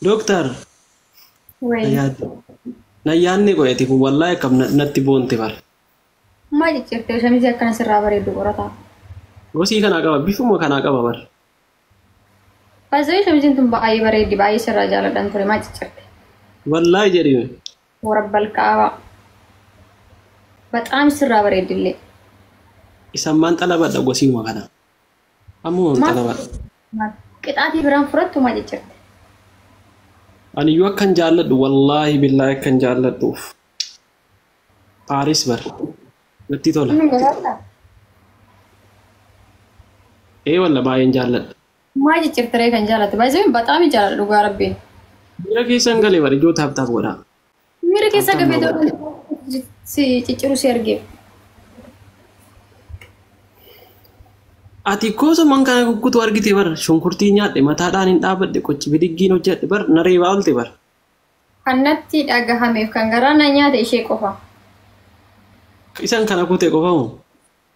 Dooktar. Wayii. Na yaadne qo'eeti kun wallaahi akkam natti boonte bara. Maa ciccirtee shamizii akkana sirraa bareeddu qorataa. Gosii kanaa qaba bifuma kanaa qaba bara. Baay'ee shamiziin tun baay'ee bareeddi baay'ee sirraa jaaladhan ture maa ciccirte. Wallaahi jedhime. Warabbal kaaba. Baxaam sirraa bareeddillee. Isan maan xalabadha gosiima kana. Ammuma xalabadha. Qixaatii biraan fudhattu maa ciccirte. Aniyyuu akkan jaalladhu wallaahi billaahi akkan jaalladhuuf. Paaris bar. Natti tola. Ee walla baay'een jaalladha. Maa ciccirte kan jaallattu baay'ee baxaam jaalladhu dhugaa rabbiin. Miira keessan galee bar ijoo taap taap godhaa. Miira keessa gabee si cicciru si argee. Ati koosumaan kana kukkutu argite bar shunkurtii nyaadhe mataadhaan hin dhaabadhe qochi bidiggiin hojjedhe bar na reebaa oolte bar. Kan natti dhagahameef kan garaa na nyaate ishee qofa. Isan kana kute qofa moo?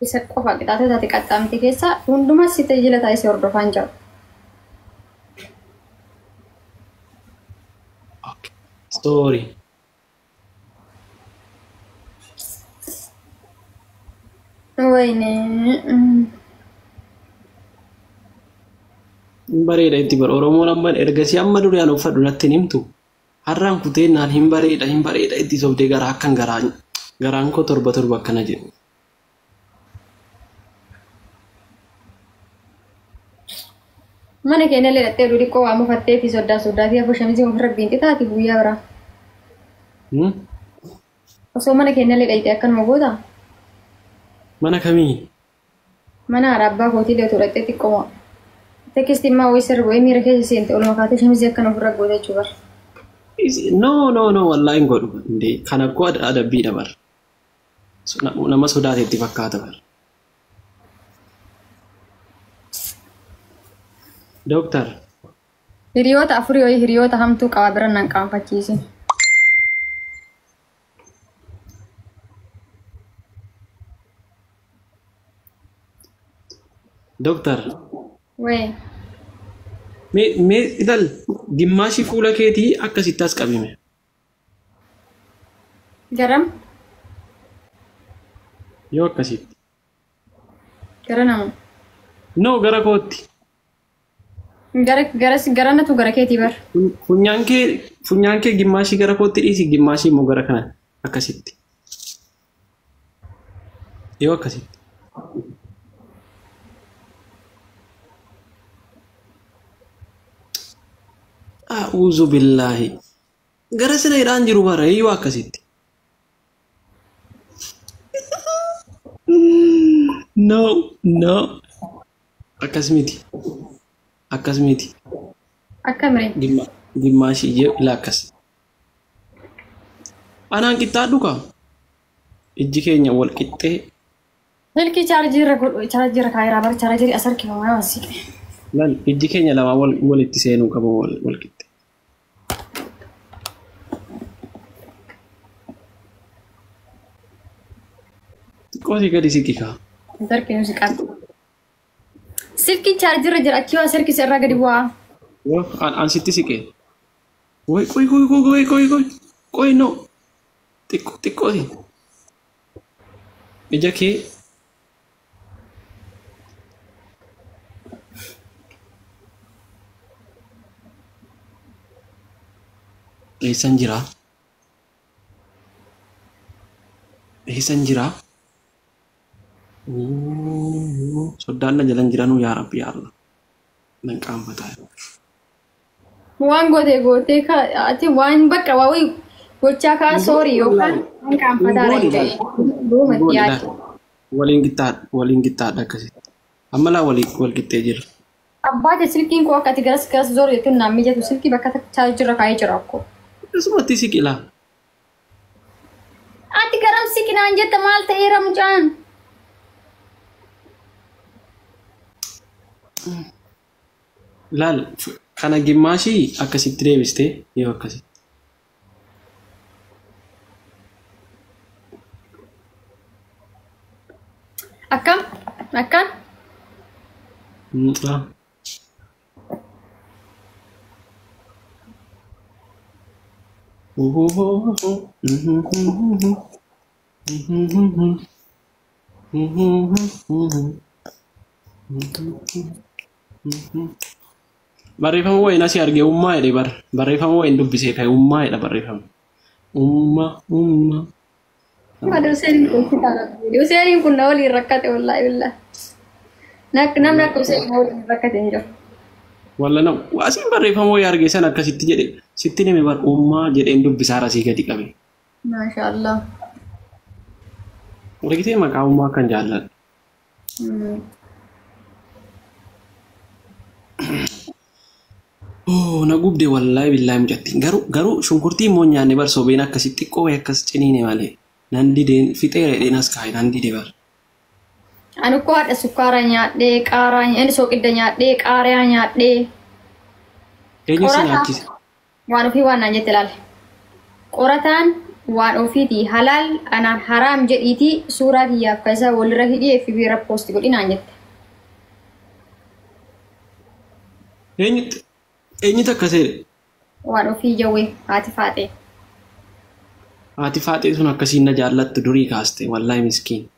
Isa qofa qixaatee taate qaxxaamte keessa hundumaa si tajaajila taasisee hordofaan jiru. Sorry. Wayne. Hin bareeda itti bar Oromoon amma ergasii amma durii an uffadhu natti hin himtu. Har'aan kuteen naan hin bareeda hin bareeda itti sobdee garaa akkan garaan koo torba torba akkana jedhu. Mana keenya illee dhattee oduu xiqqoo waa mufattee fi soddaa soddaa fi afur shamizii ofirra biinxi taati guyyaa biraa. Osoo mana keenya illee dhayitee akkanuma goota? Mana kamii? Mana haadha abbaa kootii illee otoo dhattee xiqqoo tekstii immoo wayii sirra bu'ee miira keessa seente oluma kaatee shamizii akkana ofirra goota jechuu bara. No no no wallaahi hin godhu. Kana koo adabbiidha bar. Nama sodaate itti fakkaata bar. Dooktar. Hiriyoota afurii wayii hiriyoota hamtuu qaba bira nan qaanfachiisin. Dooktar. Wayii. Mee ilaal gimmaashii fuula keetii akkasitti as qabime. Garam? Yoo akkasitti. Gara nama? No gara kootti. Gara gara gara keetii bar. Funyaan kee gimmaashii gara kootti dhiisi gimmaashii immoo gara kana akkasitti. Yoo akkasitti. A'uuzu billaahi. Gara sina hidhaan jiru bara yoo akkasitti. No no. Akkas miti. Akkas miti. Akkamiree? Gimmaashii ila akkas. Anaan qixxaadhu kaa? Ijji keenya wal qixxee. Silkii chaarjii irra godhu chaarjii irra kaayeraa bara chaarjii as harkifamaa waan siqe. Lan ijji keenya lama walitti seenuu qaba wal qixxee. Xiqqoo si gadi siqi kaa. Darkinu si qabu. Silkii chaarjii irra jira achi waa harkisa irraa gadi bu'aa. An sitti siqee. Qoy qoy qoy qoy qoy qoy qoy no. Xiqqoo xiqqoo si. Ija kee eessan jiraa? Eessan jiraa? Soddaan na jalan jiranuu yaa Rabbi yaa Allah. Nan qaanfataa. Waan gootee gootee ati waan bakka waa wayii gochaa kaa soorii yookaan waan qaanfataa ta'e. Waliin qixxaadha waliin qixxaadha akkasitti. Amma laa wal qixxee jira. Abbaa silkiin koo akka ati garas garas zoru jettuun naan mijatu silkii bakka chaarjii irra kaa'ee jira akkoo. Akkasumatti siqilaa. Ati garam siqinaan jetta maal ta'eera mucaan? Laal kana gimmaashii akkasitti deebistee yoo akkasitti. Akkam? Akkam? Barreeffama wayiin asii argee ummaa jedhe bar. Barreeffama wayiin dubbisee ka'e ummaa jedha barreeffama. Umma umma. Mada Huseeniin kun kitaaba. Huseeniin kun na waliin rakkate wallaahi billaa. Namni akka Huseen na waliin rakkate hin jiru. Walla nam asiin barreeffama wayii argee sana akkasitti jedhe sitti nime bar ummaa jedheen dubbisaa asii gadi qabe. Maashaallah. Argitee maqaa ummaa kan jaalladhu. Oh, na gubde wallaahi billaahi mucattiin. Garuu shunkurtii immoo nyaanne bar sobeen akkasi xiqqoo wayii akkas ciniine malee. Nan dideen fixeera jedheen as kaa'e nan dide bar. Ani koo haadha sukkaara nyaadhee qaaraa inni soqidda nyaadhee qaariyaa nyaadhee. Eenyu si nyaachise? Waan ofii waan naan jette ilaale. Qorataan waan ofiitii halaal anaan haraam jedhiitii suuraa kiyyaaf kan isaa walirra hidhee fi biira poosti godhi naan jette. Eenyutu akkas jedhe? Waan ofii jawwee haati faaxee. Haati faaxee sun akkasiin na jaallattu durii kaaste wallaahi miskiin.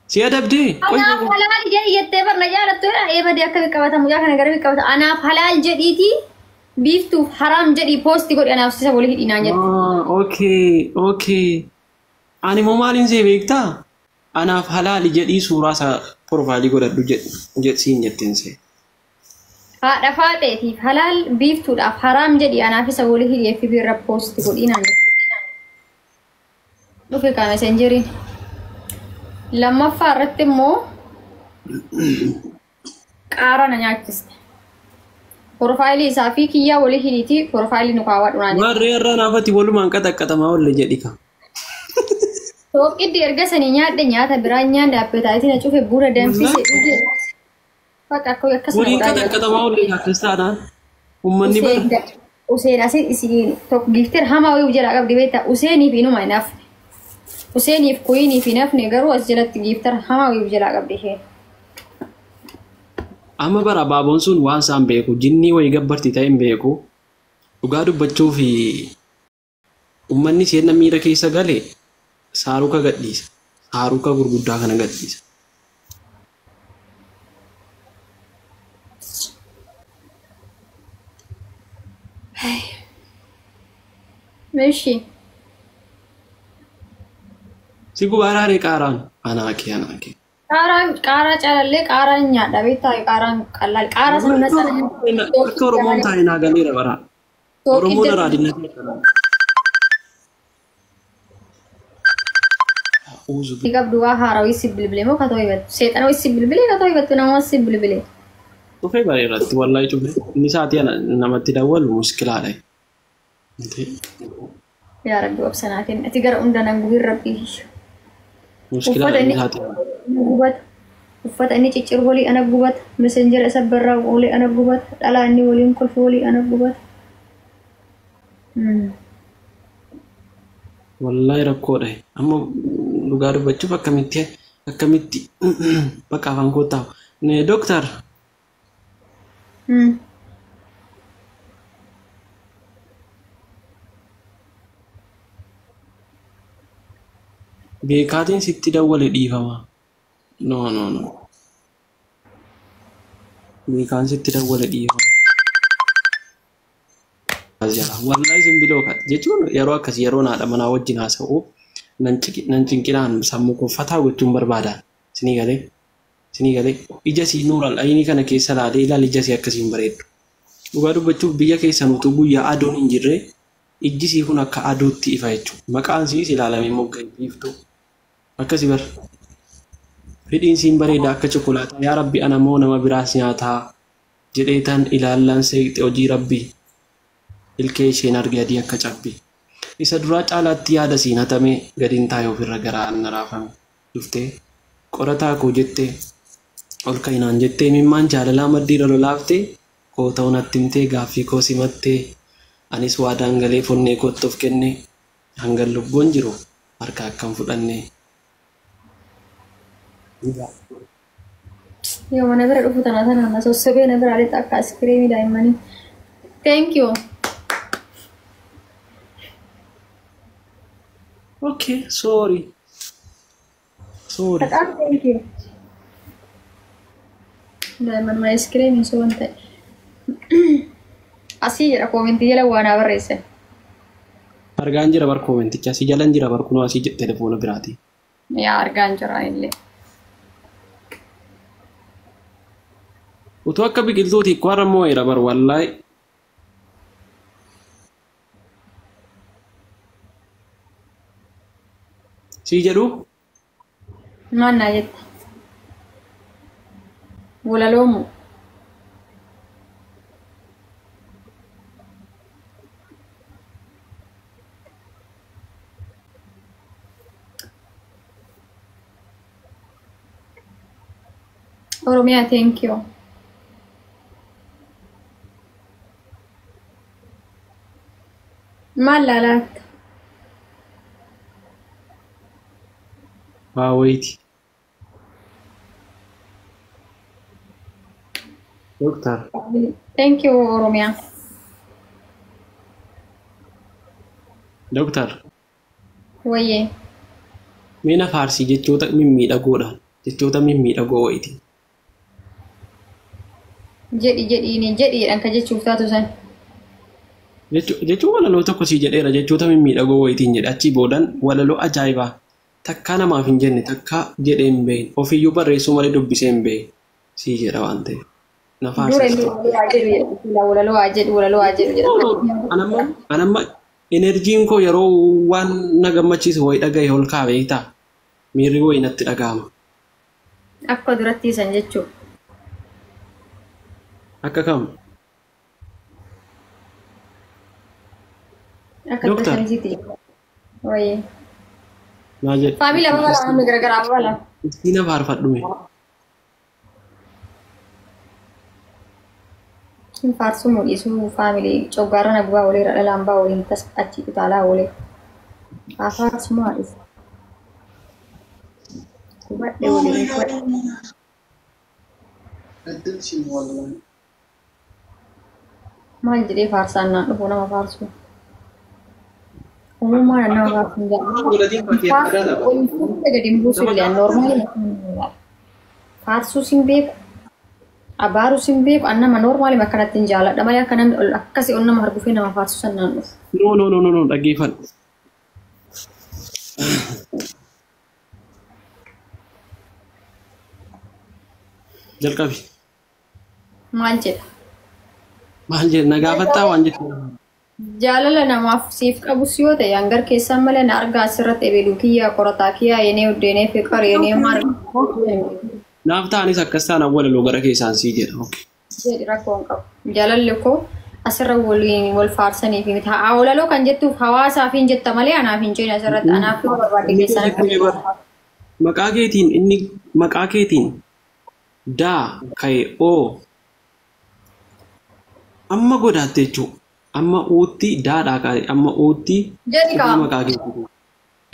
Si adabdee? Anaaf halaal jedhi jettee barna jaalattu eebadee akka qabata mucaa kana gara qabata anaaf halaal jedhiitii biiftuuf haraam jedhii poosti godhi anaaf sisa walii hidhi naan jette. Okay okay. Ani immoo maaliin see beektaa? Anaaf halaali jedhii suuraa isaa profaayilii godhadhu jedhsiin jetteen see. Haadha faaxeetiif halaal biiftuudhaaf haraam jedhi anaaf isa walii hidhee fi biirra poosti godhi naan jette. Dhufe kaame senjeriin. Lammaffaa irratti immoo qaara na nyaachiste. Profaayilii isaa fi kiyyaa walii hidhiitii profaayilii nu kaawwadhu naan jette. Warree irraa naafati walumaan qaxaqqatamaa olle jedhi ka. Soqiddi erga sanii nyaadhe nyaata biraa nyaanne appetaayitii na cufe buna danfise dhuge. Bakka akka akkas na Waliin godhaa jira. qaxaqqatamaa olle akkas taanaan uummanni bara. Useen asin isin tokko giftir hamaa wayii jalaa qabdi beektaa Useeniif inuma hin hafne. Useeniif kuyiiniif hin hafne garuu as jalatti giftir hamaa wayii jalaa qabdi isheen. Amma bara abaaboon sun waan isaan beeku jinnii wayii gabbartii ta'e hin beeku dhugaa dubbachuu fi uummanni seenna miira keessa gale saaruka gadhiisa. Saaruka gurguddaa kana gadhiisa. Meeshii. Si gubaaraaree qaaraan anaakee anaakee. Qaaraa caalallee qaaraan nyaadha beektaa qaaraan qallaal qaaraa sana sana. Akka Oromoon taa'e naa galeera bara. Oromoon araadinna. Qabdu waa haarawii si bilbilee moo katoo hibattu seexana si bilbilee katoo hibattu nama si bilbilee. Cufee bare irratti wallaahi cufee inni sa'aatii namatti dawwalu muskilaadha. Yaa Rabbi obsanaa kenna ati gara hunda nan gubiin Rabbii. Muskilaadha inni sa'aatii. Gubata uffata inni cicciru walii ana gubata messenjera isa barraa walii ana gubata dhalaa inni waliin kolfu walii ana gubata. Wallaahi rakkoodha. Amma dhugaa dubbachuuf akkamitti akkamitti bakka afaan koo taa'u. Dooktar. Beekaatiin sitti dawwale dhiifama. No no no. Beekaan sitti dawwale dhiifama. Wallaahi isin biloo jechuun yeroo akkasii yeroo naadha manaa wajjin haasa'u nan cinqinaan sammuu koo fataa gochuun barbaada. Isinii galee isinii galee ija sii nuural ayinii kana keessa laalee ilaali ija sii akkasiin bareeddu. Dhugaa dubbachuuf biyya keessan utuu guyyaa aduun hin jirre ijji sii kun akka aduutti ifa jechuudha. Maqaan siis ilaalamee moggaa biiftuu. Akkasi bar. Fedhiin siin bareeda akka chokolaataa yaa Rabbi ana moo nama biraas nyaataa jedhee tan ilaallaan seeqxe hojii Rabbii. Ilkee isheen arge adii akka cabbi. Isa duraa caalaatti yaada siin hatame gadiin taa'e ofirra garaa na raafame. Dhuftee qorataa koo jettee ol ka'inaan jettee mimmaan jaalalaa maddiirra lolaaftee koo ta'u natti himtee gaaffii koo simattee anis waadaan galee fonnee kootti of kenne hangan lubbuun jiru harka akkam fudhanne. Yoo mana bira dhufu tana tana na sossobee na bira alitti akka askiriimii daa'immanii. Thank you. Okay, sorry. Sorry. በጣም thank you. Daa'imman ice-creamii osoo hin ta'e. Asii jedha koomentii jala waan haa barreessan. Argaan jira bar koomenticha asii jalan jira bar kunoo asii telefoona biraati. Yaa argaan jira illee. Utuu akka biqiltuuti ikkuarra moo'eera bar wallaahi. Sii jedhu Maal naa jette? Walaloomu. Oromiyaa thank you. Maal laalaatta? Waa wayiiti. Doktar. Thank you Oromiyaa. Doktar. Wayyee. Mee na faarsii jechoota mimmiidhagoodhaan jechoota mimmiidhagoo wayiiti. Jedhi jedhiini jedhiidhaan ka jechuuf taatu san. Jechuun walaloo tokko sii jedheera jechoota mimmiidhagoo wayitiin jedhe achii boodan walaloo ajaa'ibaa takkaa namaaf hin jenne takkaa jedhee hin beeyin ofiiyyuu barreessuu malee dubbisee hin beeyin sii jedha waan ta'eef. Na Dura inni faarsiiste. walaloo haa jedhu jedha. Walaloo haa jedhu walaloo haa jedhu jedha. Anamma anamma enerjiin koo yeroo waan na gammachiisu wayi dhagahe ol kaa'e beektaa miirri wayi natti dhaga'ama. Akka duratti san jechuudha. Akka kam? Akka Doktar. duratti jechuudha. Wayyee. Naa jedhe. Faamilii ababaa lama namni garagaraa ababaa lama. Isii na faarfadhume. Hin faarsuu mul'isuu faamilii coggaarra na gubaa waliirra dhalaan baa waliin tas achi utaalaa walii. Haa faarsuu maaliif? Hubadhe waliin hubadhe. Maal jedhee faarsaan naan dhufu nama faarsu. Uumamaan nama faarsu hin jaalladhu. Faarsu waliin fuula gadi hin buusu illee noormaali. Faarsuus hin beeku. Abaaruus hin beeku. An nama noormaali akkanatti hin jaalladha malee akka namni ol akkasii ol nama hargufee nama faarsu san naan dhufu. No no no no no dhaggeeffadhu. Jalqabi. Maal jedha? Maal jedhe na gaafattaa waan jettu. Jaalala namaaf siif qabus yoo ta'e hangar keessaan malee na argaa asirratti ebeluu kiyyaa qorataa kiyyaa yenee uddeenee fiqar yenee maal Naaf ta'anis akkas ta'an walaloo gara keessaan sii jedha. Okay. jedhi rakkoo hin qabu. Jaalalli koo asirra waliin wal faarsanii fi miti. Haa walaloo kan jettuuf hawaasaaf hin jetta malee anaaf hin jenne asirratti anaaf yoo barbaadde keessaan akka Maqaa keetiin inni maqaa keetiin daa ka'e oo amma godaatte jechuudha. Amma uutti daadhaa ka'e amma uutti jedhi kaa. maqaa keetiin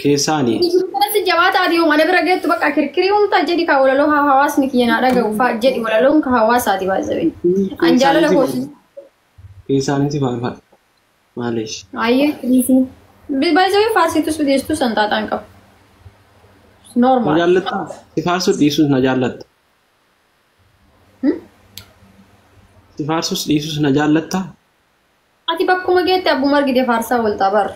keessaanii. Kanatti jabaa taate yoo mana bira geettu bakka kirkirii humtaa jedhi kaa walaloo haa hawaasni kiyya naa dhaga'u faa jedhi walaloon ka hawaasaati baay'ee. An jaalala kooti. Keessaanis faarfadha. Maalish. Ayyee dhiisii. Baay'ee faarsitus dhiistus san taataan qabu. Na Normal. jaallattaa? Si faarsuu dhiisuus na jaallatta. Si faarsus dhiisuus na jaallattaa? Ati bakkuma geette abbuma argite faarsaa walxaa bar.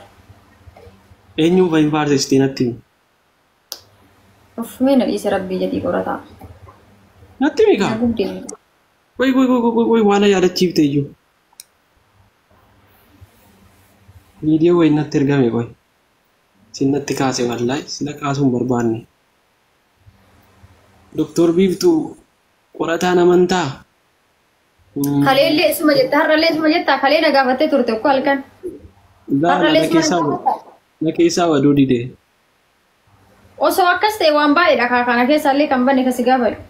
Eenyuun fahin faarsistee natti himi? Of mee na dhiise rabbii jedhii qorataa. Natti himi Na kaa? gubdee. Qoy qoy qoy qoy qoy waan na yaadachiifte iyyuu. Viidiyoo wayi natti ergame qoy. Sin natti kaase wallaahi sila kaasuu hin barbaanne. Doktor Biiftuu qorataan amantaa. Kaleellee isuma jetta har'allee isuma jetta kalee na gaafattee turte ukkoo halkan. Laa Har'allee na isuma na keessaa gaafatta. na keessaa baduu dide. Osoo akkas ta'e waan baay'eedha kaa kana keessaallee kan banne kasi gaafadhu.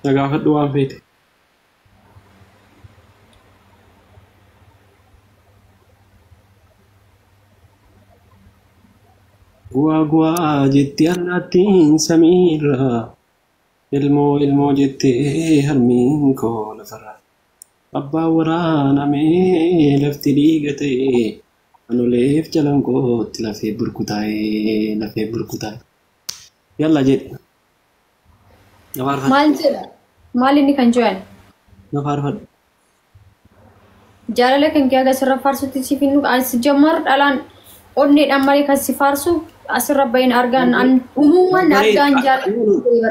Na gaafadhu waan feete. Gu'aa gu'aa jetti allaattiin samiirraa. Ilmoo ilmoo jettee harmiin koo lafarraa. Abbaan waraanamee lafti dhiiga ta'e. Anoleef jalaan kootti lafee burkutaa'ee lafee burkutaa'e. Yalla jedhi. Na faarfadhu. Maal jedha? Maal inni kan jedhan? Na faarfadhu. Jaalala kan kee asirra faarsutti si finnu as jammar dhalaan onneedhaan malee kan si faarsu asirra bahin argaan an umumaan argaan jaalala.